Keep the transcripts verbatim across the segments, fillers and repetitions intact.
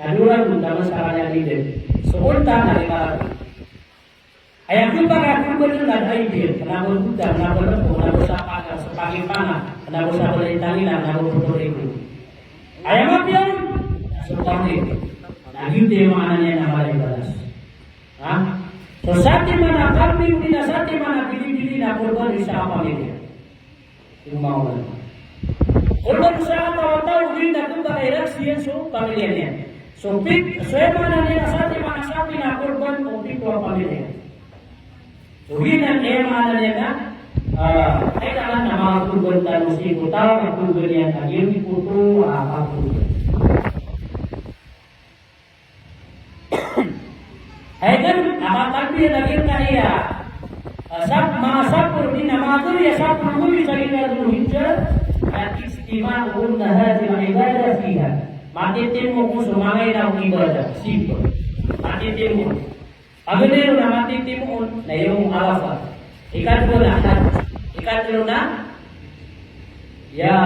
Kadowa ron taman sa kaniyan a lilid. So onta na lima ragon. Aya kiyapakay a korban na da a idil, kna ba godang, kna ba lpo, kna ba sapanga, sapanga, kna ba sapanga, kna ba sapanga, kna ba pito ribo. Aya mapiya on, so kambing. Na giyoto i maana niyan a mala i balas. Ha? So sa timan a kambing, odi na sa timan a bilibili na korban o isa a pamilya. Ino mawala. Korban o isa a taw a taw, odi na kambing a iras iyan so pamilya niyan. So pit, so aya maana niyan a sa timan a sapi na korban o pito a pamilya. So giyanan i maana niyan na, ah, kailangan na manga korban tano sii ko taw a korban iyan a giyoto a korban. Hay kan, a kakalbihan a giyangkaya, ah, sap-, manga sapolo, di na manga gawii a sapolo gawii sa giyangkaya Dhul Hijjah, na ijtima'u ummahatil ibadah fiha. Matitimo ko so manga ina o ibadah, simba. Matitimo. Paganay ron a matitimo on na Yawm Arafah. Ikatlo na Hajj. Ikatlo na, ya,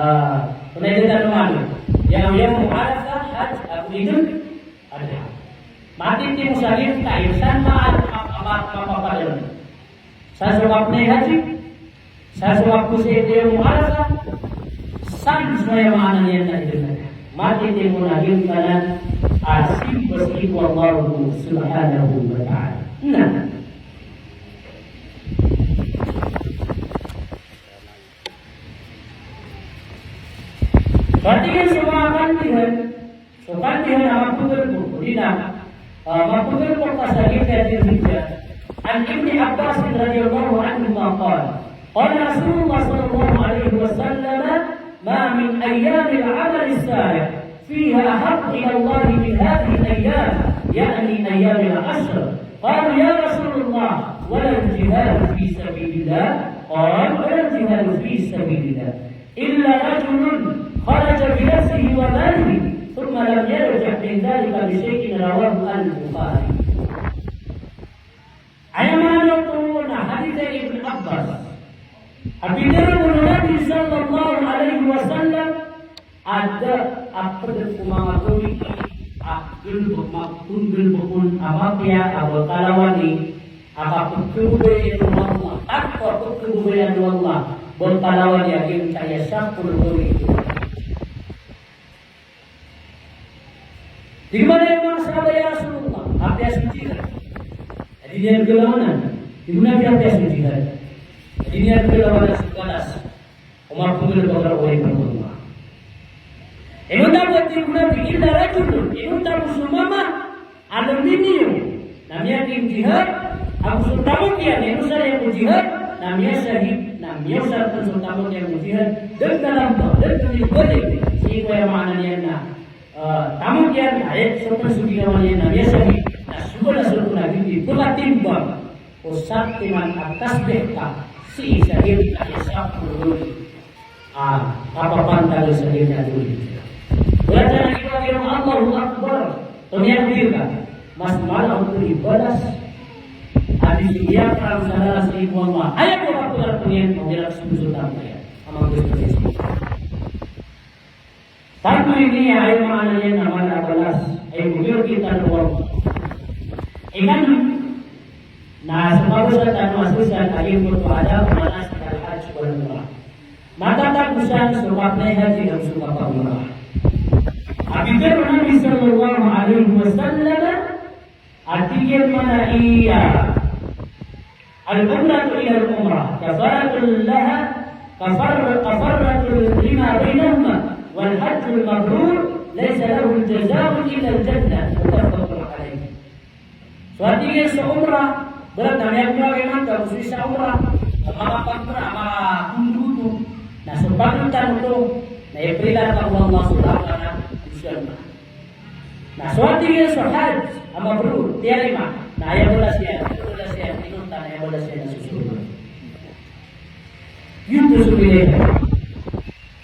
ah, kna ida tano ano. Ya, Yawm Arafah, Hajj, ago Eidul Adha. Matitimo sa giyangkai, san ma-, ma-, ma-, mapapadalm. San so kapnay haji, san so kapnay sa Yawm Arafah, san so aya maana niyan na Eidul Adha. Matitimo na giyangkanan a simba sii ko Allah Subhanahu wa Ta'ala. Na. Pati iyan so manga kalbihan, so kalbihan a mapagarbok, odi na, ah, mapagarbok ka sa giyangkaya Dhul Hijjah. An Ibni Abbas radiyallahu anhuma qala, qala Rasulullah sallallahu alaihi wasallam, ma min ayyamil amalil salih fiha ahabbu ila Allah min hadhihil ayyam, ya'ni ayyamil ashr. Qalu, ya Rasulullah, walal jihadu fi sabilillah? Qala, walal jihadu fi sabilillah. Illa rajulun kharaja bi nafsihi wa malihi, thumma lam yarji' min dhalika bi shay'in, rawahu al-Bukhari. Aya maana oto na hadith a Ibn Abbas. A pitharo o Nabi sallallahu alaihi wasallam, a da a pd ko manga gawii a galbk, mapnggalbk on a mapiya a ba kalawani a kapkhababayaan o Allah, a kapkhababayaan o Allah, ba kalawani a giyangkaya sapolo gawii. Tig mambo o manga sahaba, ya Rasulullah, apiya so jihad? Di niyan galawanan. Tig o Nabi, apiya so jihad? Di niyan galawanan so balas o mapnggalbk roo ko Allah. Inonta bo, tig o Nabi, illa rajulun, inonta bo so mama a lominiyo na miyakinjihad, ago so tamok iyan, inosar iyan ko jihad, na miyashahid, na miyosar pn so tamok iyan ko jihad, dn kalamba, dn kalibali, sii ko aya maana niyan na, eh, tamok iyan, na aya so pn so ginawa niyan na miyashahid, na so balas oto na giyoto i pkatimbang o satiman a tasbih ka sii sa giyangkaya sapolo gawii a kapapantag sa giyangkaya Dhul Hijjah. Wala tano ipagiraw a Allahu Akbar, pamiyakbir ka, mas mala oto i balas a di so miyakarang sa lalas sii ko Allah. Aya ko kapkhakarang iyan, mawira so tamok iyan. Amang gusto niyan. Tanto ini aya maana niyan na mala a balas, aya miyakita o Allah. Ikan na so kabasa tano a sii sa giyangkoto a adab manasikil hajj wal umrah. Matatagosan so kapnay haji ago so kapangumrah. A pitharo o Nabi sallallahu alaihi wasallam, a tig iyan mambo a al-umratu ila al-umrah kaffaratun laha, kaffar-, kaffaratun lima bainahuma, wal hajjul mabrur laysa lahu jaza'un illa al-jannah, muttafaqun alayh. So a tig iyan so umrah, ibarat na miyag-umrah ka imanto, so isa a umrah, manga pag-umrah, manga pondok oto, na so pagtano oto, na iprila ka o Allah Subhanahu wa Ta'ala, so jannah. Na so a tig iyan so hajj a mabrur, tiyarima, na aya balas iyan, aya balas iyan, inonta na aya balas iyan na so sorga. Giyoto so pilihan.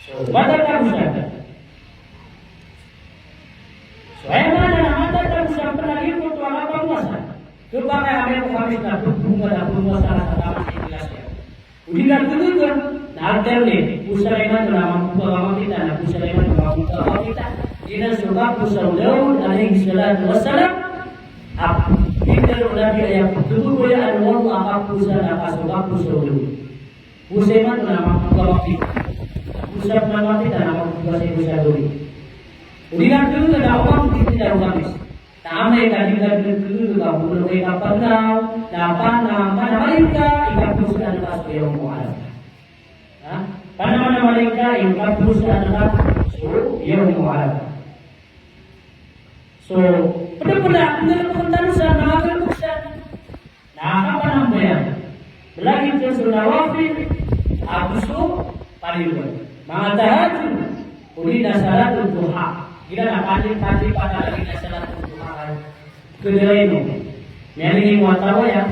So, matatagosan. So, aya maana na matatagosan pn a giyangkoto a kapamowasa. Khapakay a miyako Khamis na pphowasa, na pphowasa sa taman sa ikhlas iyan. Odi na khagaga, na alternate, posa imanto na mambo ka mapita, na posa imanto na mambo ka mapita. Giyanan so kaposan o Daud alayhis salatu wassalam, a pitharo o Nabi a aya pkhababayaan o Allah a kaposan na ka so kaposan o Daud. Posay man na mapkhaposan, posay man na mapkhaposan, posay man na mapkhaposan. Odi na khaposan na oman di tindaro kamis. Na amay ka di ka di khaposan ka bolong ka pangnaw, na panamanamaring ka i kaposan ka so Yawmu Arafah. Ha? Panamanamaring ka i kaposan ka so Yawmu Arafah. So, pd-pd a pd-pd a pd-pd a pd-pd a pd-pd a pd-pd a pd-pd a Na kapanambayang, lagid dn so nawafil, ago so paliwan. Manga tahajjud, odi na salatul duha. Giyanan a pali, pali, pali, lagid na salatul duha. Kdaya ino. Miyaning i mawatawaya.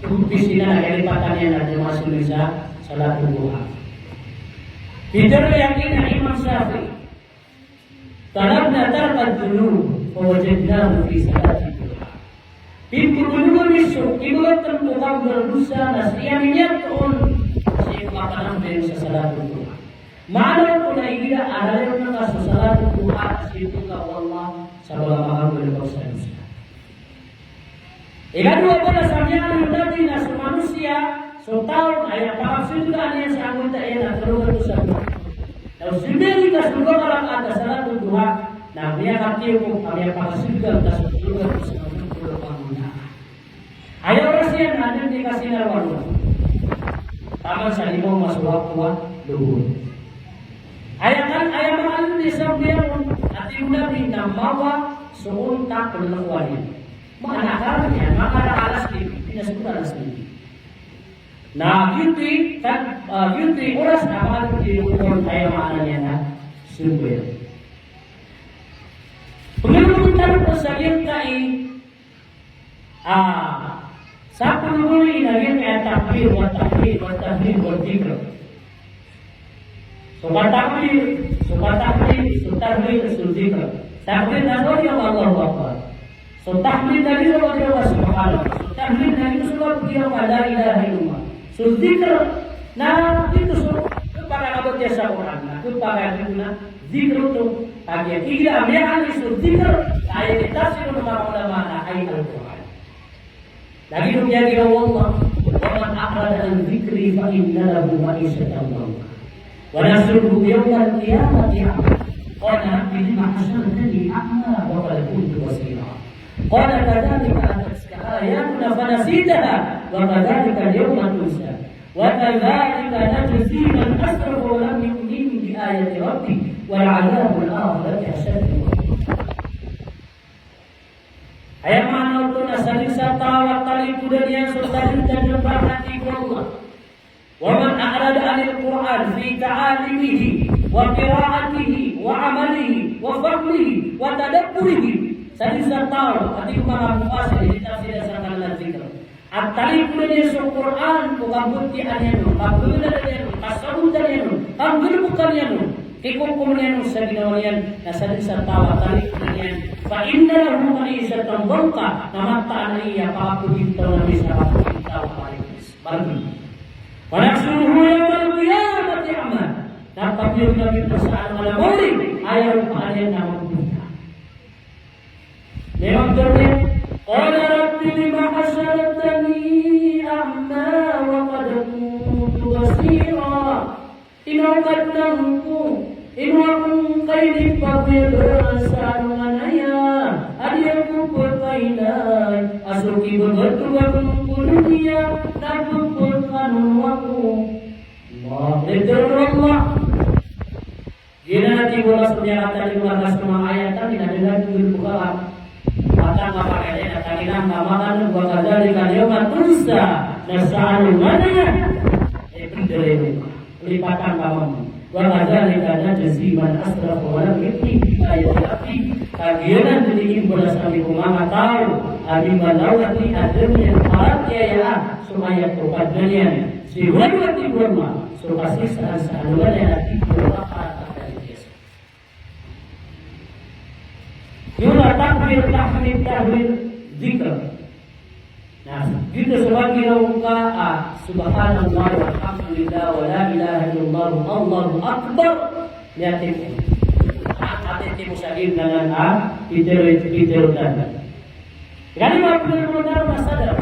Kumpis inan a kalipatan iyan a di masolisa salatul duha. Pitharo iyan a Imam Shafi'i. Talabna tarka dhunub, fawajadnahu fi salati dhuha. Pipolog ami so kibagatan ko kambal dosa na sii ami miyatoon sii ko kapanambayang sa salatul duha. Maana oto na igira a lalayon ka sa salatul duha na sii ka o Allah sa baga makambal ka sa dosa. Ikadowa a balas a miyaaloy o Nabi na so manosiya, so taw a aya pakasoldan iyan sa anggota iyan na tlo gatos a dosa. Na o sambayang ka so dowa ka rakaat a salatul duha, na miyakatiyoko a miyapakasoldan ka so tlo gatos a dosa. Aya oras iyan na adn di kasinarawan. Taman sa lima oman so wakto a lohor. Aya kan, aya maana niyan sa sambayang on, a tig o Nabi na mawa so onta ko lalakowan iyan. Maana ka niyan, maana alas nine, di na sobra alas nine. Na giyoto i, kan, ah, giyoto i oras a maana di on, aya maana niyan na sambayang. Pangaloman tano pn sa giyangkai a, ah, sapolo gawii na giyangkai a takbir, wa tahlil, wa tahlil, wa dhikr. So katakbir, so katahlil, so tahlil, so dhikr. Takbir na so giya Allahu Akbar. So tahmid na giya Subhanallah. So tahlil na giya so la ilaha illallah. So dhikr na giyoto so khapakay a kabatiya sa Qur'an. Na khapakay a giyoto na dhikr oto. Kagiya igira a miyaaloy so dhikr, aya initafsir o manga ulama na aya Al-Qur'an. Lagid o miyaaloy o Allah, "Wa man a'rada an dhikri fa inna lahu ma'ishatan dhanka. Wa nahshuruhu yawmal qiyamati a'ma. Qala rabbi lima hashartani a'ma wa qad kuntu basira. Qala kadhalika atatka ayatuna fanasitaha wa kadhalikal yawma tunsa. Wa kadhalika najzi man asrafa wa lam yu'min bi ayati rabbih wa la'adhabul akhirati ashaddu wa abqa." Aya maana oto na sadn sa taw a talikodan iyan so sadn sa dn a pakatig o Allah. Wa man a'rada anil Qur'an fi ta'allumihi wa qira'atihi wa amalihi wa fahmihi wa tadabburihi. Sadn sa taw a tig o manga mufassir, initafsir sa kalala dhikr. A talikodan iyan so Qur'an ko kabatiyaa niyan on, kabatiyaa niyan on, kasabotan iyan on, kanggalbka niyan on, kikokom iyan on sa ginawa niyan, na sadn sa taw a talikodan iyan. Fa inna lahu ma'ishatan dhanka, na mataan a aya pakapagintaw na misan a pakapagintaw a margn. Wa nahshuruhu yawmal qiyamati a'ma. Na papiya o Nabi sa alongan a mawri, aya ropaan iyan na mambo. Miyamagdorni, qala rabbi lima hashartani a'ma wa qad kuntu basira. Ino Kadnan ko, ino ako ngka inipagoyag sa alongan aya a di ako pkailay a so kibagatogat ko doniya na pkanon ako. Allah, ito Allah. Giyanan a tig o Allah so miyakatalingoma ka so manga ayat ami na da dn a dn bo ka. Matang ka pakay na talingoma ka, wa kadhalikal yawma tunsa, na sa alongan aya, eh, pndarayon ka. Lipatan ka mambo. Wa kadhalika najzi man asrafa wa lam yu'min bi ayati rabbih. Kagiya giyanan dn i imbalas ami ko manga taw a mimalawati a da niyan paratiyayaan so ayat o Kadnan iyan. Sii ko tig o Allah, so kasiksaan sa alongan aya na di ko makaparatiyaya. Giyoto a takbir, tahmid, tahlil, dhikr. Na giyoto so kagiya ngka a, ah, subhanallah, walhamdulillah, wala ilaha illallah, Allahu akbar. Miyatig. Ati timo sa ginanan a pitero, pitero tano. Gani ma pitero tano na sadar.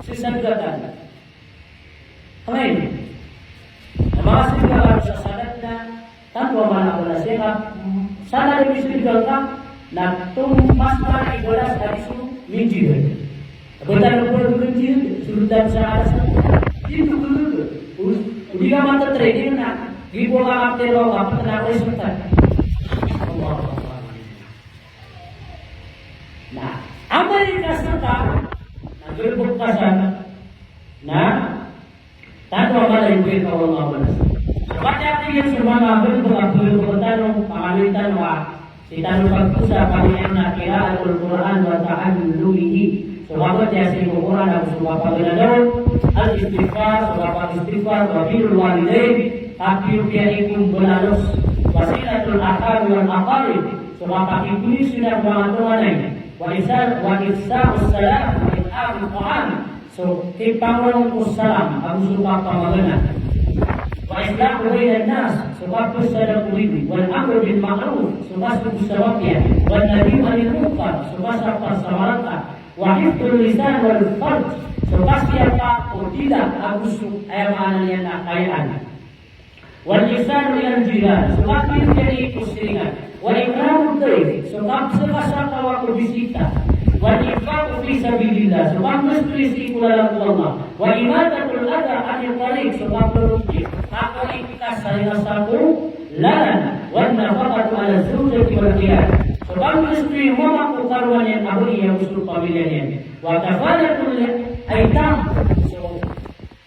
Sii sa dagatan. Amay ini. Na manga sii ka sa sadar na tanto a mala a balas iyan ka, sana di miskin ka, na tomas mala i balas a di so minjihad. Bata na pala minjihad, sulutan sa alas na. Ito ko. Odi ka matatraining na, di ko ka kaptero, kapatna ko isultan. Allahu Akbar. Na amay ka seka, na galebek ka san, na tanto a mala i bibigay o Allah a balas. Sabap aya tig iyan so manga galebek a galebek tano, pangaloy tano a sii tano pagposa, pangaloy na qiraatul Qur'an wa ta'allumihi. So kapatiyasi ko Qur'an ago so kapaganadaw, al-istighfar, so kapag-istighfar, wa birrul walidain, kapiyapiya i ko mbalalos, wa silatul arham wal aqarib, so kapakikoneksyon ko manga tonganay, wa ihsan, wa ihsa'us salam, wa it'amut ta'am, so kipangorong ko salam ago so kapamagana, wa islahu bainan nas, so kapasada ko ibo, wal amru bil ma'ruf, so kasogo sa mapiya, wan nahyu anil munkar, so kasapar sa marata, wa hifdhul lisan wal farj, so kasiyapa ko dila ago so, aya maana niyan na kayaan. Wal ihsanu ilal jiran, so kapipiya i ko siringan. Wa ikramud dayf, so kapsakasakawa ko bisita. Wal infaqu fi sabilillah, so kapmbestoy sii ko lalan o Allah. Wa imatatul adha anit tariq, so kapelolog, kakolikasa i masa ko lalan. Wan nafaqatu ala zawjati wal iyal, so kapmbestoy o mama ko karowa niyan a babay ago so pamilya niyan. Wa kafalatul aitam, so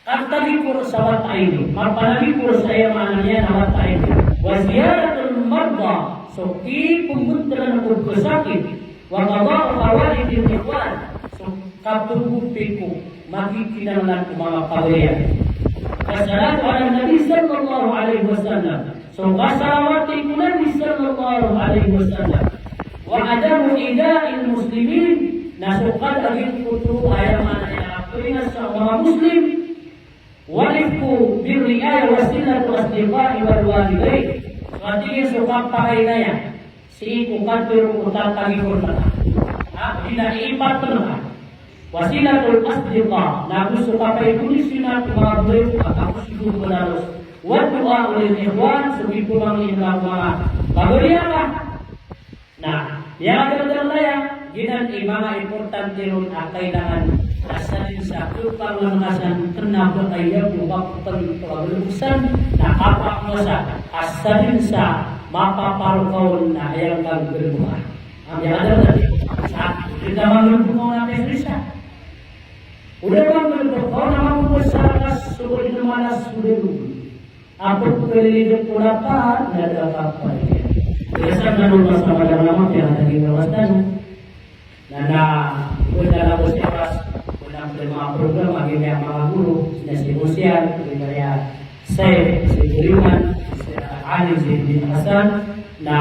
kaptagikor sa wata a ino, kaptagikor sa, aya maana niyan na wata a ino. Wa ziyaratul marda, so kipembentalan ko pesakit. Wa qada'u hawaijil ikhwan, so kaptogopi ko makikinanglan ko manga kabaya. Wa salatu ala Nabi sallallahu alaihi wasallam, so kasalawati ko Nabi sallallahu alaihi wasallam. Wa adamu ida'il muslimin, na so kada a giyangkoto a, aya maana niyan na peringat sa manga Muslim. Wa rifqu bir ri'aya wa silatul asdiqai wal walidain. So ati so kapakainaya sii ko katharo o tatagikor ka. Ha, di na iipat ka. Wa silatul asdiqa, na ago so kapakikoneksyon ko manga baloy ka, ago so balalos. Wa du'a lil ikhwan, so kipemangni ko manga kabaya ka. Na, aya maana niyan na giyanan i manga importante ron a kailangan a sadn sa kepanganasan kna ba aya bo kaptn ko a galebek san, na kapamasa a sadn sa mapaparok on na aya ngka galebek a. Aya maana niyan sa, di ka manggalebek on na kay isa. O da ba nggalebek on na mambo sa kas, so di na manas, so di na. Apo ko kalilid ko lapat na da kapal. Kaya sa nanu mas na madama mo, kaya na taging gawas tanu. Na na, wala na ko sa oras, wala ko mga programa, kaya mga guro, sina si Rosian, kaya Saif, si Buliman, si Ali, si Bin Hasan, na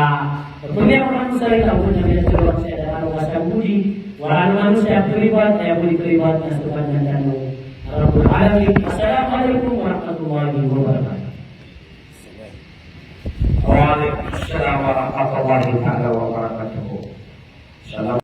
pagkaya ko man sa rin, ako na pinatulog sa daan o kasang budi, wala naman sa pagkalibat, kaya budi kalibat na sa pagkalibat na sa pagkalibat. Rabbul Alamin. Assalamu alaikum warahmatullahi wabarakatuh. Waalaikumsalam warahmatullahi taala wabarakatuh. Salam